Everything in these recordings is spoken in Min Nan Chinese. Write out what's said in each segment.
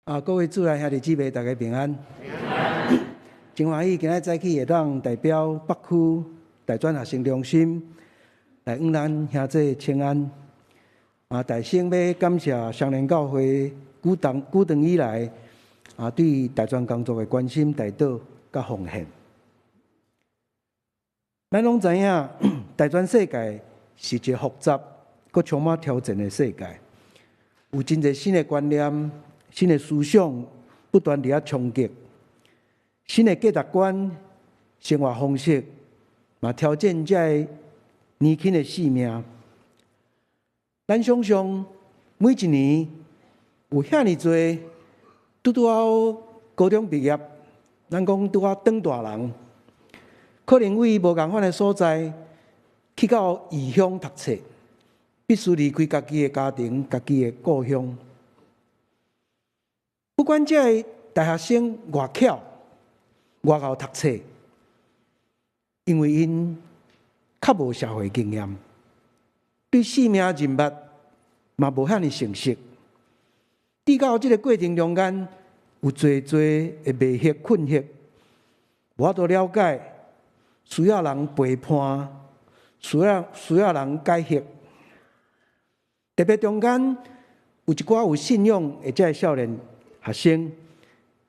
啊，各位主內兄弟姊妹，大家平安。真歡喜今仔早起會當代表北區大專學生中心來向咱兄弟請安。啊，大先欲感謝雙連教會久長久長以來啊，對大專工作的關心、帶導佮奉獻。咱攏知影，大專世界是一个複雜、閣充滿挑戰的世界，有真濟新的觀念、新的思想不斷佇遐衝擊，新的價值觀、生活方式，嘛挑戰這个年輕的性命。咱想像每一年有遐爾濟拄拄好高中畢業，咱講拄仔長大人，可能為無仝款的所在去到異鄉讀冊，必須離開家己的家庭、家己的故鄉。不管這个大學生偌巧、偌𠢕讀冊，因為𪜶較無社會經驗，對性命人脈嘛無遐爾熟悉。佇到這个過程中間，有濟濟的迷惑困惑，無法度了解，需要人陪伴，需要人解惑。特別中間有一寡有信仰的這个少年學生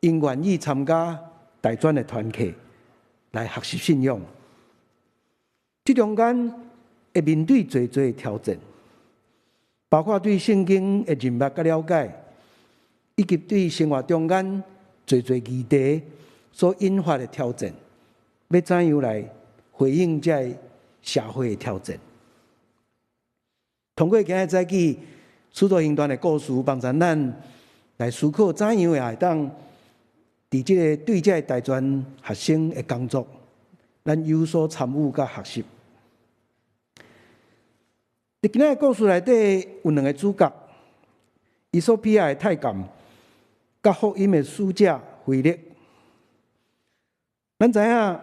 ，𪜶願意參加大專的團契來學習信仰。這中間會面對濟濟的挑戰，包括對聖經的認捌佮了解，以及對生活中間濟濟議題所引發的挑戰，欲怎樣來回應這个社會的挑戰？通過今仔早起使徒行傳的故事，幫助咱來思考怎樣會當佇這个對這个大專學生的工作，咱有所參與佮學習。佇今仔的故事內底有兩个主角，衣索比亞的太監，佮福音的使者腓力。咱知影，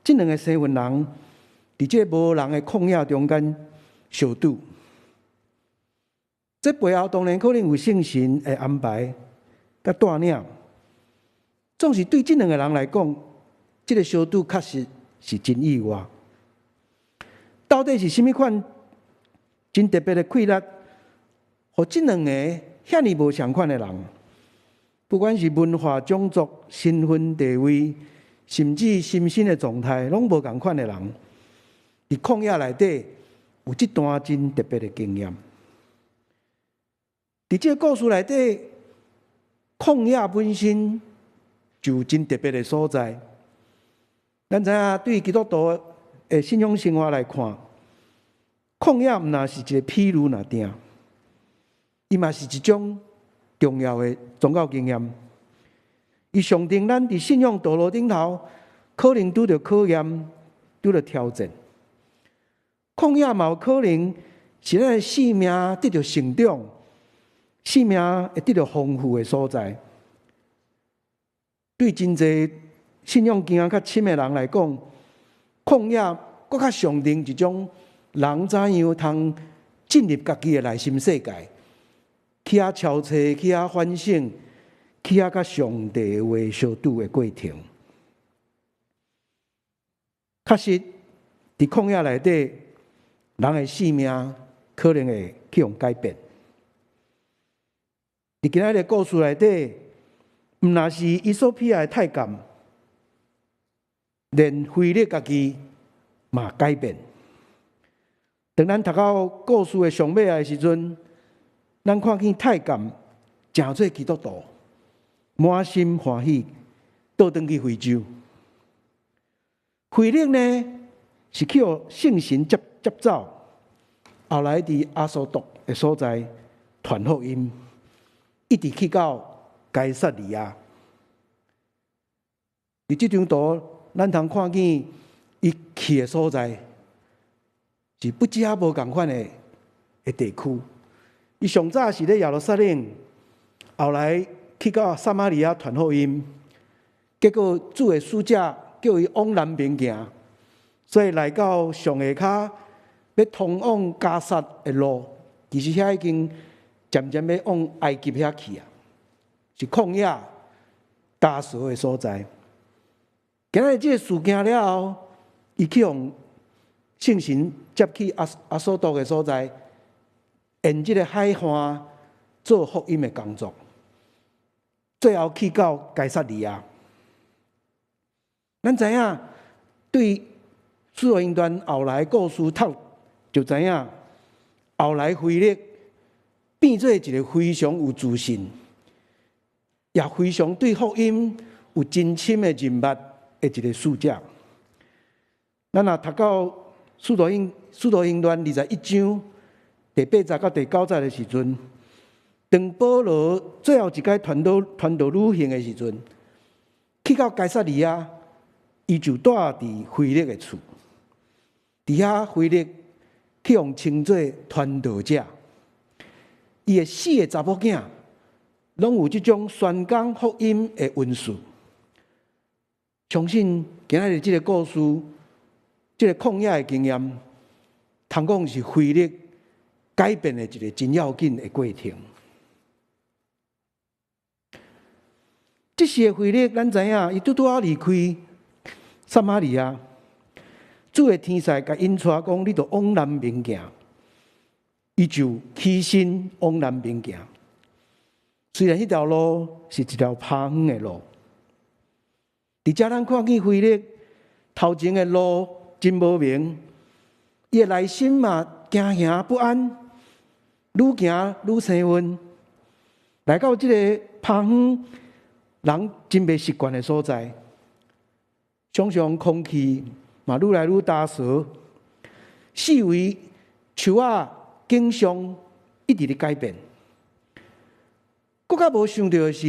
這兩个生份人佇這个無人的曠野中間相拄，這背後當然可能有聖神的安排佮帶領。總是對這兩个人來講，這个相拄確實是真意外。到底是啥物款真特別的氣力，予這兩个遐爾無仝款的人，不管是文化、種族、身份、地位，甚至心身的狀態，攏無仝款的人，佇曠野內底有這段真特別的經驗。佇這个故事內底，曠野本身就有真特別的所在。咱知影，對基督徒的信仰生活來看，曠野毋但是一个譬喻爾定，伊嘛是一種重要的宗教經驗。伊象徵咱佇信仰道路頂頭，可能拄著考驗、拄著挑戰。曠野嘛有可能是咱的生命得著成長、生命會得著豐富的所在。對真濟信仰經驗較深的人來講，曠野閣較象徵一種人怎樣通進入家己的內心世界，去遐敲冊，去遐反省，去遐佮上帝話相拄的過程。確實，佇曠野內底，人的生命可能會去予改變。佇今仔的故事內底，毋但是衣索比亞的太監，連腓力家己嘛改變。當咱讀到故事的上尾的時陣，咱看見太監成做基督徒，滿心歡喜，倒轉去非洲。腓力呢，是去予聖神接接走，後來佇亞索多的所在傳福音，一直去到該撒利亞。佇這張圖，咱通看見伊去的所在是不只無仝款的地區。伊上早是咧耶路撒冷，後來去到撒瑪利亞傳福音，結果主的使者叫伊往南邊行，所以來到上下跤欲通往迦薩的路，其實遐已經漸漸欲往埃及遐去啊。是曠野焦燥的所在。今仔日這个事件了後，伊去予聖神接去亞索多的所在，沿這个海岸做福音的工作，最後去到該撒利亞。咱知影，對使徒行傳後來故事讀就知影，後來腓力變做一个非常有自信，也非常對福音有真深的認捌的一个使者。咱若讀到使徒行傳21章第8節到第9節的時陣，當保羅最後一擺傳道旅行的時陣，去到該撒利亞，伊就蹛佇腓力的厝，佇遐腓力去予稱做傳道者，伊的四个查某囝攏有這種宣講福音的恩賜。相信今仔日這个故事，這个曠野的經驗，通講是腓力改變的一个真要緊的過程。這時的腓力，咱知影，伊拄拄仔離開撒瑪利亞，主的天使共引帶講，你著往南面行，伊就起身往南面行。雖然彼條路是一條拋荒的路，佇遮咱看見腓力頭前的路真無明，伊的內心嘛驚惶不安，愈行愈生暈，來到這个拋荒人真袂習慣的所在，想像空氣嘛愈來愈焦燥，四圍樹仔景象一直咧改變。閣較無想著的是，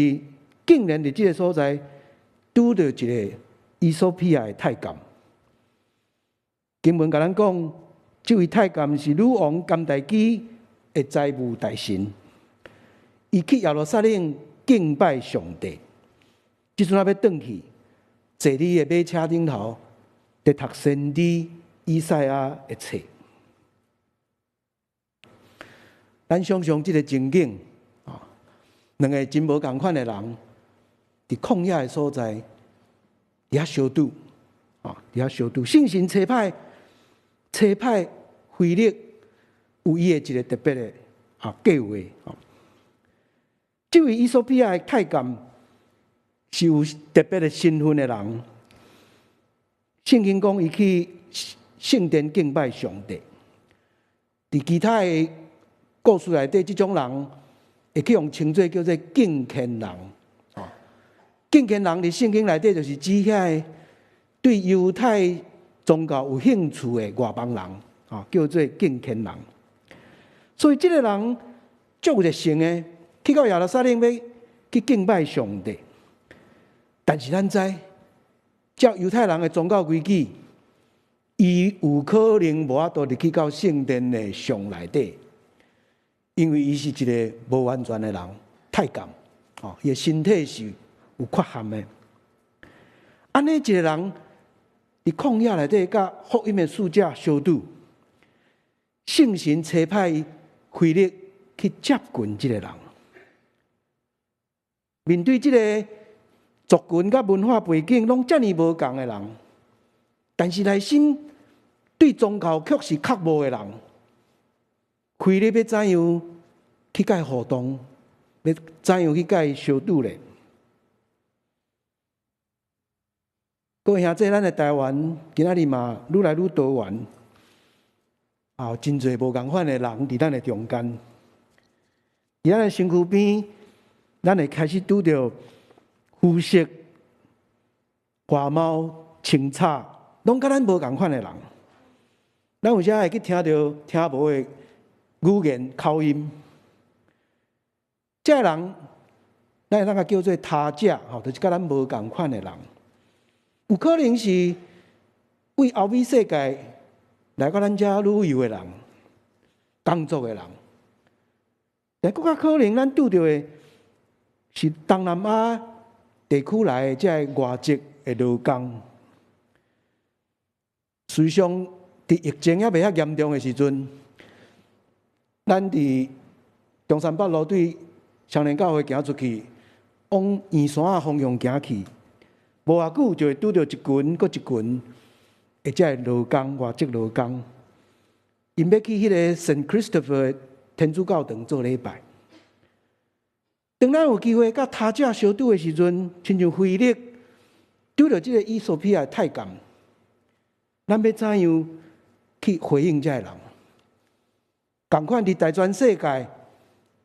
竟然佇這个所在拄著一个伊索比亞的太監。經文共咱講，這位太監是女王甘大基的財務大臣，伊去耶路撒冷敬拜上帝。這陣仔欲轉去，坐佇个馬車頂頭，佇讀先知以賽亞的冊。咱想像這个情景，啊，兩个真無仝款的人，佇曠野的所在，佇遐相拄，啊，佇遐相拄。聖神差派腓力有伊的一个特別的計劃。這位伊索比亞的太監是有特別的身份的人。聖經講，伊去聖殿敬拜上帝。佇其他的故事內底，這種人會去予稱做叫做敬虔人。敬虔人佇聖經內底就是指遐个對猶太宗教有興趣的外邦人，叫做敬虔人。所以這个人足有熱誠的，去到耶路撒冷欲去敬拜上帝。但是咱知，照猶太人的宗教規矩，伊有可能無法度入去到聖殿的上內底，因為伊是一个無完全的人，太監，伊的身體是有缺陷的。按呢一个人佇曠野內底，佮福音的使者相拄，聖神差派腓力去接近這个人。面對這个族群佮文化背景攏遮爾無仝的人，但是內心對宗教卻是渴慕的人，腓力欲怎樣去共伊互動？欲怎樣去共伊相拄咧？各位兄弟，咱的台灣今仔日嘛愈來愈多元，啊，真濟無仝款的人佇咱的中間。佇咱的身軀邊，咱會開始拄著膚色、外貌、穿插，攏佮咱無仝款的人。咱有時會去聽著聽無的語言口音，這个人，咱會當共叫做他者，吼，就是佮咱無仝款的人。有可能是為歐美世界來到咱遮旅遊的人、工作的人，但閣較可能咱拄著的是東南亞地區來的這个外籍的勞工。事實上，佇疫情猶未遐嚴重的時陣，咱佇中山北路對雙連教會行出去，往圓山仔方向行去，無偌久就會拄著一群閣一群的這个勞工，外籍勞工，𪜶欲去彼个 Saint Christopher 天主教堂做禮拜。當咱有機會佮他者相拄的時陣，親像腓力拄著這个衣索比亞的太監，咱欲怎樣去回應這个人？仝款佇大全世界，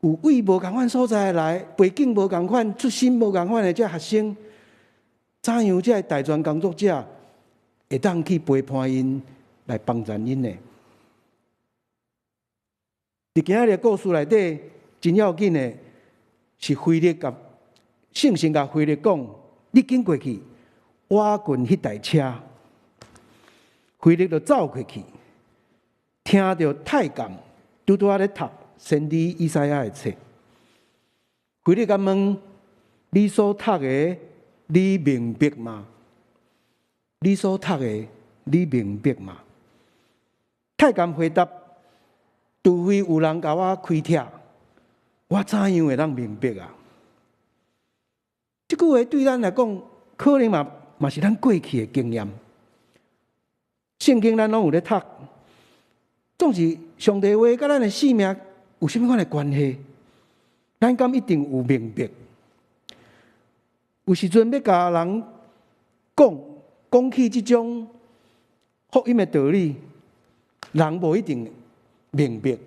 有位無仝款所在來，背景無仝款，出身無仝款的這學生，怎樣這个大專工作者會當去陪伴𪜶來幫助𪜶呢？佇今仔日故事內底，真要緊的是腓力共聖神共腓力講：你緊過去，倚近彼台車。腓力就走過去，聽著太監拄拄仔咧讀先知以賽亞的冊。腓力共問：你所讀的，你明白嗎？你所讀的，你明白嗎？太監回答：除非有人共我開帖，我怎樣會當明白啊？這句話對咱來講，可能嘛是咱過去的經驗。聖經咱攏有咧讀，總是上帝話佮咱的生命有啥物款的關係？咱敢一定有明白？有時陣欲共人講講起這種福音的道理，人無一定明白。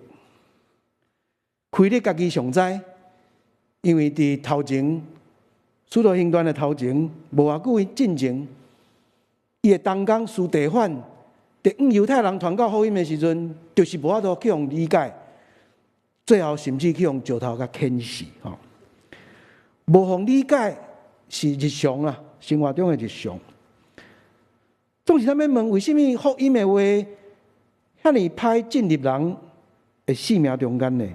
腓力家己尚知，因為佇頭前，使徒行傳的頭前，無偌久進前，伊的同工司提反，佇向猶太人傳教福音的時陣，就是無法度去予理解，最後甚至去予石頭共牽死。吼，無予理解是日常啊，生活中的日常。總是咱欲問，為啥物福音的話遐爾歹進入人的生命中間呢？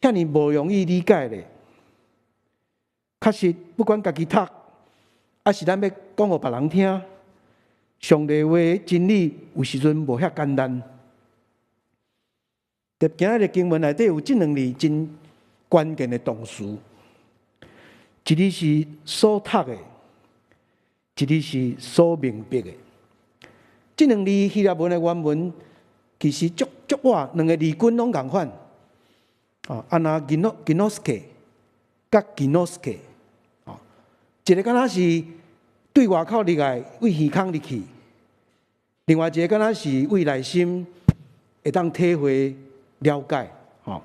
遐爾無容易理解咧？確實，不管家己讀，抑是咱欲講予別人聽，上帝話真理有時陣無遐簡單。佇今仔日經文內底有這兩字真關鍵的動詞，一字是所讀的，一字是所明白的。這兩字希臘文的原文其實足足倚，兩个字根攏仝款。啊，anaginoske佮 ginoske，哦，一个敢若是對外口入來，對耳孔入去；另外一个敢若是對內心會當體會了解。吼，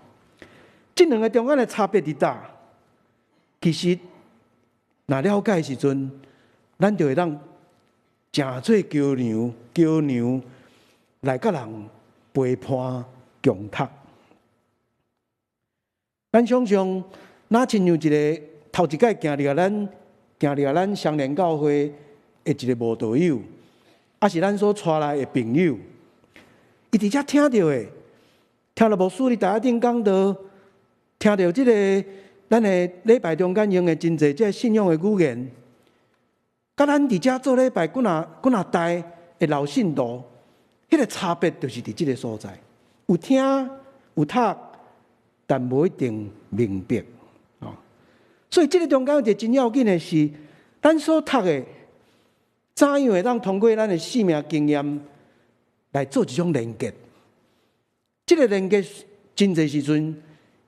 這兩个中間的差別佇佗？其實，若了解的時陣，咱就會當成做橋梁，橋梁來佮人陪伴共讀。咱想像，若親像一个頭一擺行入來咱行入來咱雙連教會的一个無道友，抑是咱所帶來的朋友，伊佇遮聽著的，聽著牧師佇台仔頂講道，聽著這个咱的禮拜中間用的真濟這个信仰的語言，佮咱佇遮做禮拜幾若幾若代的老信徒，彼个差別就是佇這个所在，有聽有讀，但無一定明白，哦。所以這个中間有一个真要緊的是，咱所讀的，怎樣會當通過咱的生命經驗來做一種連結？這个連結真濟時陣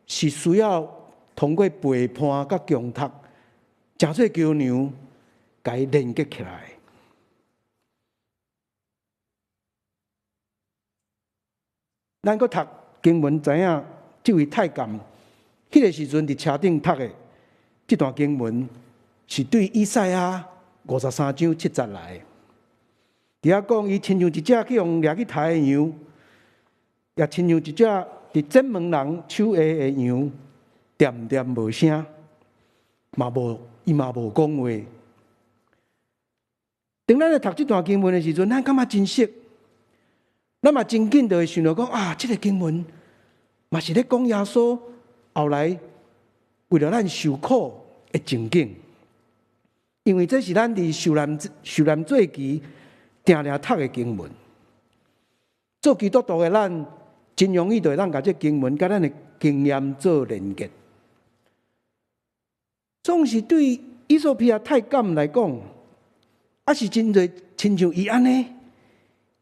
是需要通過陪伴佮共讀，成做橋梁，共伊連結起來。咱閣讀經文，知影這位太監，彼个時陣佇車頂讀的這段經文，是對以賽亞53章7節來的。佇遐講，伊親像一隻去予掠去刣的羊，也親像一隻佇剪毛人手下的羊，恬恬無聲，嘛無伊嘛無講話。當咱咧讀這段經文的時陣，咱感覺真熟，咱嘛真緊就會想著講啊，這个經文嘛是咧講耶穌後來為著咱受苦的情景，因為這是咱佇受難節期定定讀的經文。做基督徒的咱，真容易就會當共這經文佮咱的經驗做連結。總是對伊索比亞太監來講，抑是真濟親像伊按呢，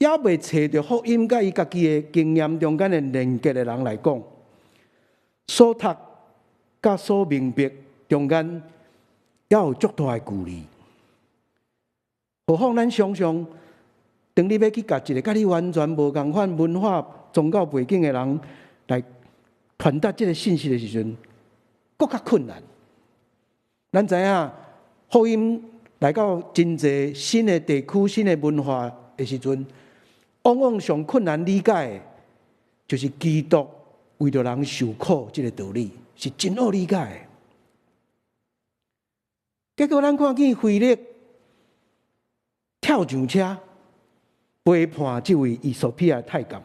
猶未揣著福音佮伊家己的經驗中間的連結的人來講，所讀佮所明白中間，猶有足大的距離。何況咱想像，當你欲去共一个佮你完全無仝款文化、宗教背景的人來傳達這个信息的時陣，閣較困難。咱知影福音來到真濟新的地區、新的文化的時陣，往往上困難理解的，就是基督為著人受苦這个道理，是真惡理解的。結果咱看見腓力跳上車，陪伴這位伊索比亞太監，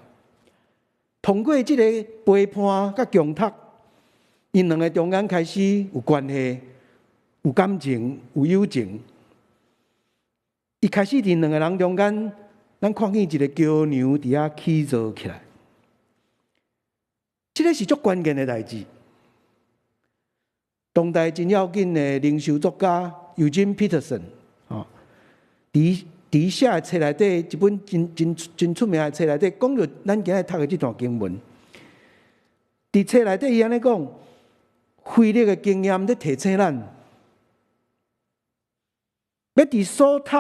通過這个陪伴佮共讀，𪜶兩个中間開始有關係、有感情、有友情。伊開始佇兩个人中間，咱看見一个橋梁佇遐起造起來。這个是足關鍵的代誌。當代真要緊的靈修作家尤金·彼得森，哦，佇寫的冊內底，一本真真真出名的冊內底，講著咱今日讀的這段經文。佇冊內底，伊按呢講，腓力的經驗咧提醒咱，欲佇所讀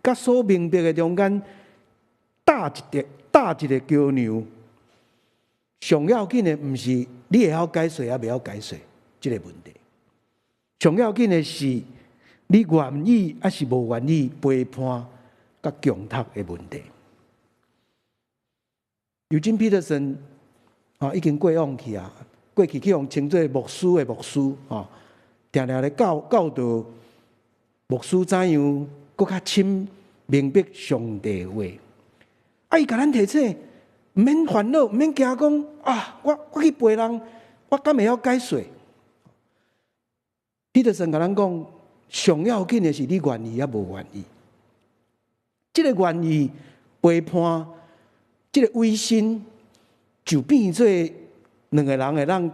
佮所明白的中間搭一个橋梁。上要緊的毋是你會曉解說抑袂曉解說這个問題，上要緊的是你願意抑是無願意陪伴佮共讀的問題。尤金·彼得森啊，已經過往去啊，過去去予稱做牧師的牧師啊，定定咧教教導牧師怎樣閣較深明白上帝話。啊，伊共咱提醒，毋免煩惱，毋免驚講啊！我去陪人，我敢會曉解說？彼得森共咱講，上要緊的是你願意抑無願意。這个願意陪伴，這个委身，就變做兩个人會當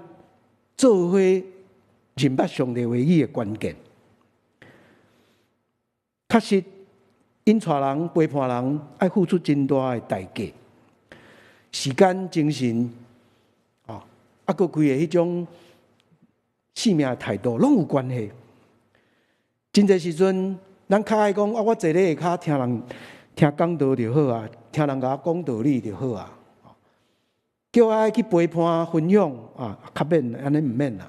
做伙認捌上帝話語的關鍵。確實，𪜶帶人陪伴人，愛付出真大的代價，時間、精神，啊，啊，閣規个彼種生命的態度，攏有關係。真濟時陣，咱較愛講啊，我坐咧下跤聽人聽講道就好啊，聽人共我講道理就好啊。叫我愛去陪伴分享啊，較免按呢毋免啦。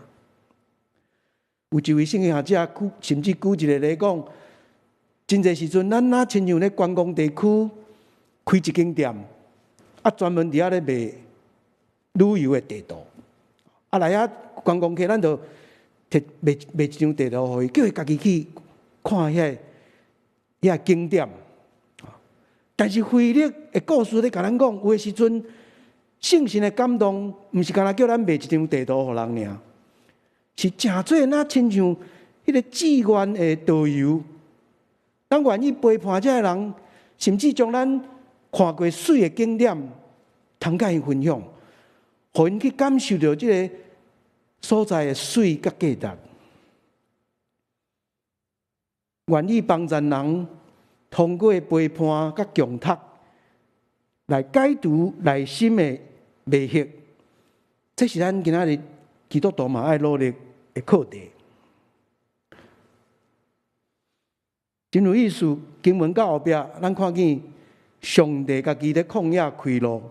有一位聖經學者舉，甚至舉一个例講，真濟時陣，咱若親像咧觀光地區開一間店，啊，專門佇遐咧賣旅遊的地圖，啊來遐觀光客，咱就提賣賣一張地圖予伊，叫伊家己去看遐景點。但是腓力的故事咧共咱講，有的時陣聖神的感動，毋是干焦叫咱賣一張地圖予人爾，是誠做若親像彼个志願的導遊，咱願意陪伴這个人，甚至將咱看過媠的景點，通共𪜶分享，予𪜶去感受著這个所在的媠佮價值。願意幫助人，通過陪伴佮共讀來解除內心的迷惑，這是咱今仔日基督徒嘛愛努力的課題。真有意思，經文到後壁，咱看見上帝家己咧曠野開路。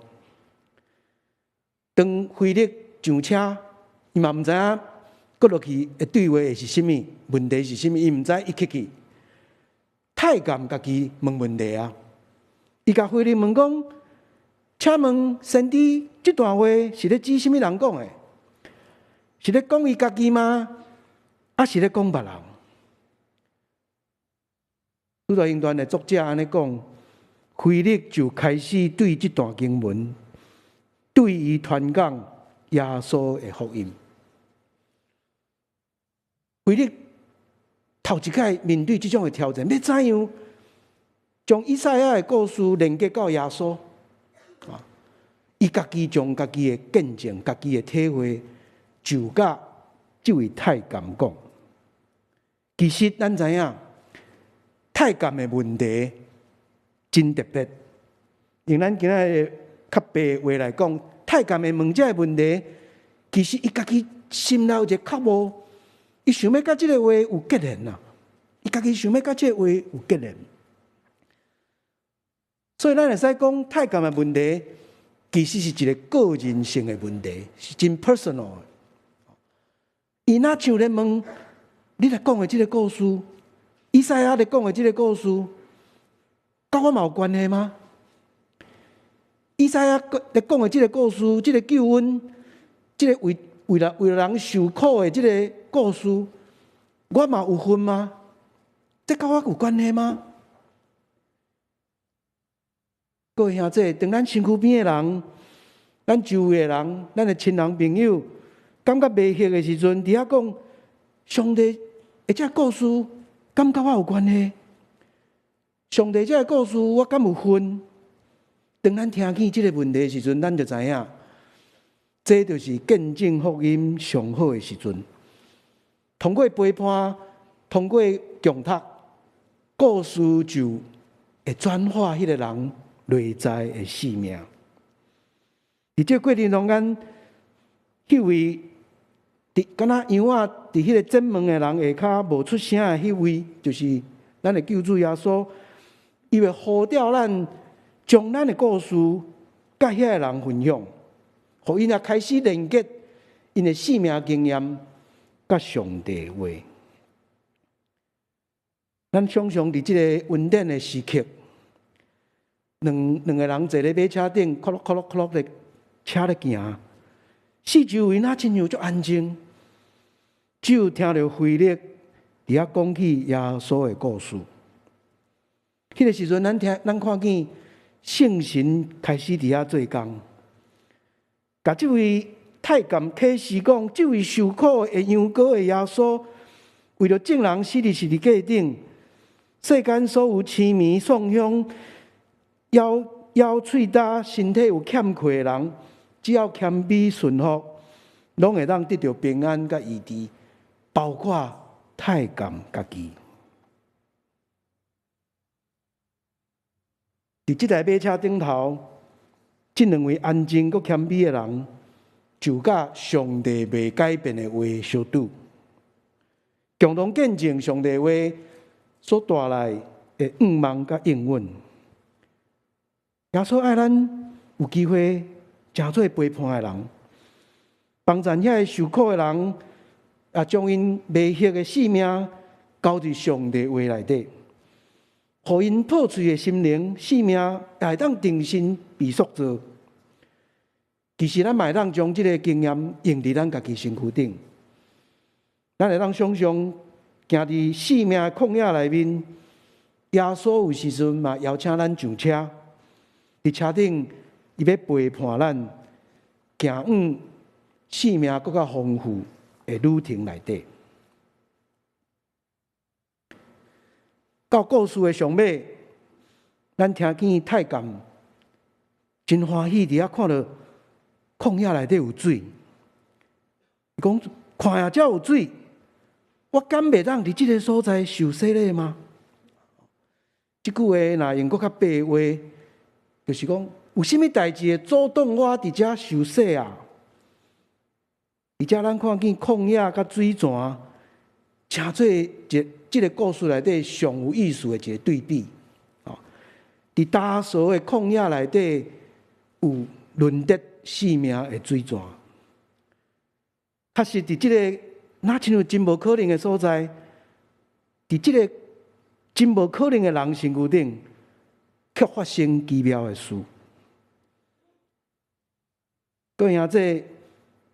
當腓力上車，伊嘛毋知影閣落去的對話會是啥物，問題是啥物，伊毋知伊去去。太監家己問問題啊！伊共腓力問講：請問先知這段話是咧指啥物人講的？是咧講伊家己嗎？抑是咧講別人？使徒行傳的作者按呢講，腓力就開始對這段經文，對伊傳講耶穌的福音。腓力頭一擺面對這種的挑戰，欲怎樣將以賽亞的故事連結到耶穌？啊，伊家己將家己的見證、家己的體會，就佮這位太監講。其實咱知影，太監的問題真特別。用咱今仔日較白話來講，太監會問這个問題，其實伊家己心內有一个渴慕，伊想欲佮這个話有結連啊，伊家己想欲佮這个話有結連。所以咱會使講，太監的問題其實是一个個人性的問題，是真 personal 的。伊若像咧問，你來講的這个故事，以賽亞咧講的這个故事，佮我嘛有關係嗎？以賽亞咧講的這个故事，這个救恩，這个為了人受苦的這个故事，我嘛有份嗎？這佮我有關係嗎？各位兄弟，當咱身軀邊的人，咱周圍的人，咱的親人朋友，感覺迷惑的時陣，佇遐講上帝的這个故事，敢佮我有關係？上帝這个故事，我敢有份？當咱聽見這个問題的時陣，咱就知影，這就是見證福音上好的時陣。通過陪伴，通過共讀，故事就會轉化彼个人內在的生命。佇這個過程中間，彼位佇敢若羊仔佇彼个窄門的人下跤無出聲的彼位，就是咱的救主耶穌，伊會呼召咱，將咱的故事佮遐个人分享，予𪜶也開始連結𪜶的生命經驗佮上帝話。咱想象佇這个恩典的時刻，兩個人坐咧馬車頂，咕嚕咕嚕咕嚕咧車咧行，四周圍若親像足安靜，只有聽著腓力佇遐講起耶穌的故事。彼个時陣，咱看見聖神開始佇遐做工，共這位太監啟示講，這位受苦的羊羔的耶穌，為著眾人死佇十字架頂，世間所有痴迷喪鄉、枵喙焦、身體有欠缺的人，只要謙卑順服，攏會當得著平安佮醫治，包括太監家己。佇這台馬車頂頭，這兩位安靜閣謙卑的人，就佮上帝袂改變的話相拄，共同見證上帝話所帶來的向望佮應允。耶穌愛咱有機會成做陪伴的人，幫助遐个受苦的人，也將𪜶迷惑的性命交佇上帝話內底，予𪜶破碎的心靈、性命也會當重新被塑造。其實咱嘛會當將這个經驗用佇咱家己身軀頂，咱會當想像行佇生命的曠野內面，耶穌有時陣嘛邀請咱上車，佇車頂伊欲陪伴咱行往生命閣較豐富的旅程內底。到故事的上尾，咱聽見太監真歡喜，佇遐看著曠野內底有水。伊講看啊，遮有水，我敢袂當佇這个所在受洗禮嗎？這句話若用閣較白話，就是講有啥物代誌會阻擋我佇遮受洗啊？佇遮咱看見曠野佮水泉，成做一這个故事內底上有意思的一个對比。哦，佇焦燥的曠野內底有潤澤生命的水泉，確實佇這个若親像真無可能的所在，佇這个真無可能的人身軀頂，卻發生奇妙的事。各位兄弟，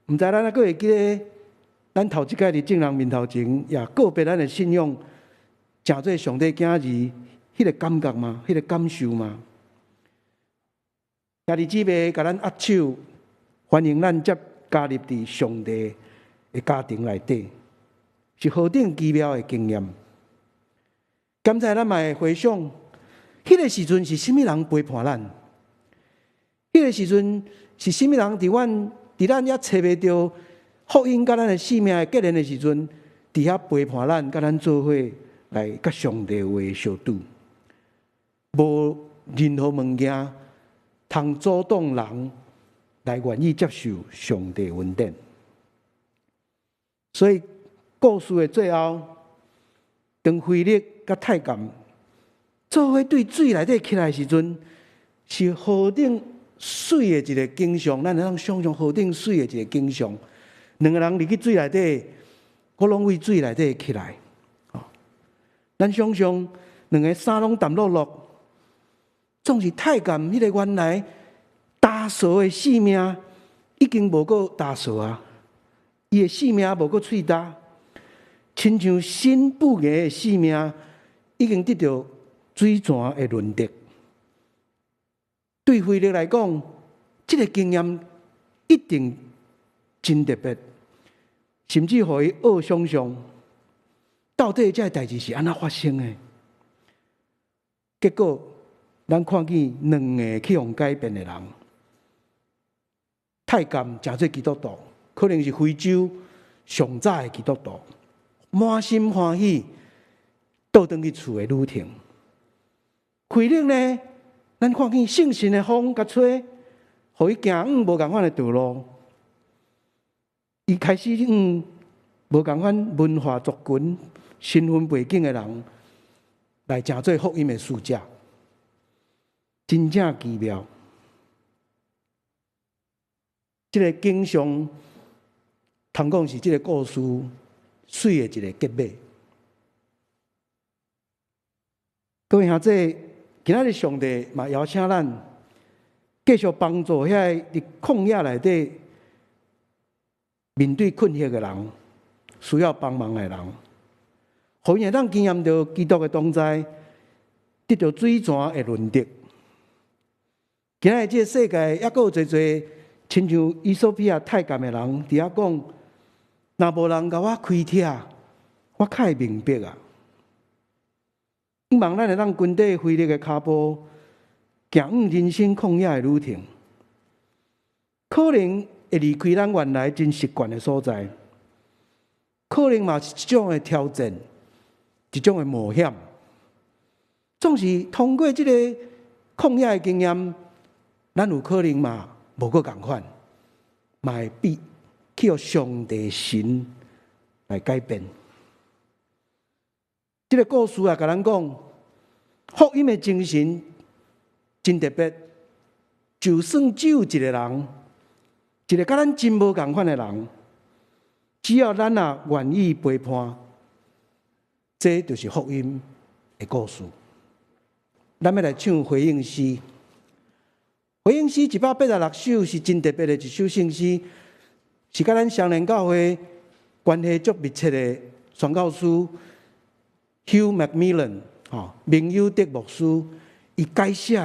毋知咱還閣會記得，咱頭一擺佇眾人面頭前，也告別咱的信仰，成做上帝囝兒，彼个感覺嗎？彼个感受嗎？兄弟姊妹，共咱握手，歡迎咱接加入佇上帝的家庭內底，是何等奇妙的經驗！剛才咱嘛會回想，彼个時陣是啥物人陪伴咱？彼个時陣是啥物人佇咱猶揣袂著福音佮咱的生命的結連的時陣，佇遐陪伴咱，佮咱做伙來佮上帝話相拄，無任何物件通阻擋人來願意接受上帝恩典。所以故事的最後，當腓力佮太監做伙對水內底起來的時陣，是何等媠的一个景象，咱會當想象何等媠的一个景象。兩个人入去水內底，閣攏對水內底起來。咱想象兩个衫攏澹漉漉，總是太監彼个原來焦燥的性命已經無閣焦燥啊！伊的性命無閣喙焦，親像新布的性命已經得著水泉的潤澤。對腓力來講，這个經驗一定真特別，甚至予伊學想象，到底這个代誌是按怎發生的？結果，咱看見兩个去予改變的人，太監成做基督徒，可能是非洲上早的基督徒，滿心歡喜倒轉去厝的旅程。腓力呢？咱看見聖神的風共吹，予伊行往無仝款的道路。伊開始往無仝款文化族群、身份背景的人來成做福音的使者，真正奇妙。這个景象，通講是這个故事媠的一个結尾。各位兄弟，今仔日上帝嘛邀請咱繼續幫助遐个佇曠野內底面對困惑的人，需要幫忙的人，予𪜶會當經驗著基督的同在，得著水泉的潤澤。今仔日這个世界猶閣有濟濟親像衣索比亞太監的人，佇遐講：若無人共我開啟，我較會明白啊！向望咱會當跟綴腓力的跤步，行往人生曠野的旅程，可能會離開咱原來真習慣的所在，可能嘛是一種的挑戰，一種的冒險。總是通過這个曠野的經驗，咱有可能嘛無閣仝款，嘛會變去予上帝神來改變。這个故事也共咱講，福音的精神真特別。就算只有一个人，一个佮咱真無仝款的人，只要咱若願意陪伴，這就是福音的故事。咱欲來唱回應詩，回應詩186首是真特別的一首聖詩，是佮咱雙連教會關係足密切的宣教師 Hugh McMillan 吼，明友德牧師，伊改寫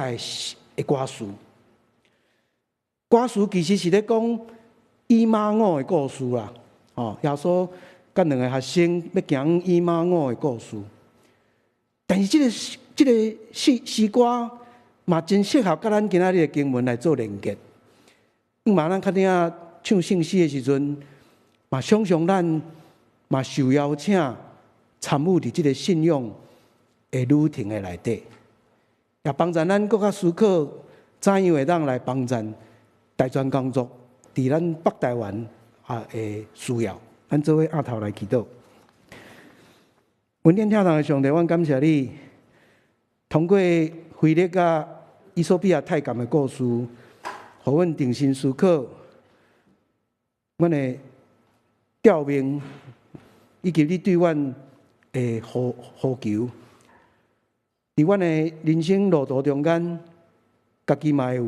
的歌詞。歌詞其實是咧講以馬忤的故事啦，吼，耶穌佮兩个學生欲行以馬忤的故事。但是這个詩詩歌嘛，真適合佮咱今仔日的經文來做連結。嘛，咱較鼎仔唱聖詩的時陣，嘛想象咱嘛受邀請參與佇這个信仰的旅程的內底，也幫助咱閣較思考怎樣會當來幫助大專工作佇咱北台灣啊的需要。咱做伙徛頭來祈禱。恩典天堂的上帝，阮感謝你，通過腓力佮衣索比亞太監的故事，予阮重新思考阮的召命，以及你對阮的呼呼求。佇阮的人生路途中間，家己嘛會有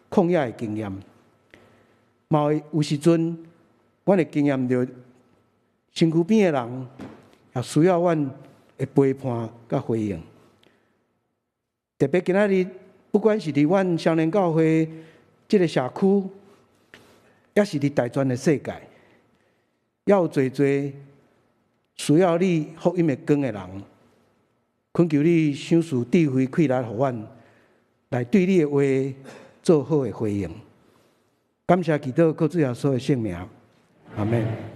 曠野的經驗，嘛會有時陣，阮會經驗著身軀邊的人也需要阮的陪伴佮回應。特別今仔日，不管是佇阮雙連教會這个社區，抑是佇大專的世界，猶有濟濟需要你福音的光的人，懇求你賞賜智慧、氣力，予阮來對你的話做好的回應。感謝祈禱，靠主耶穌的聖名，阿們。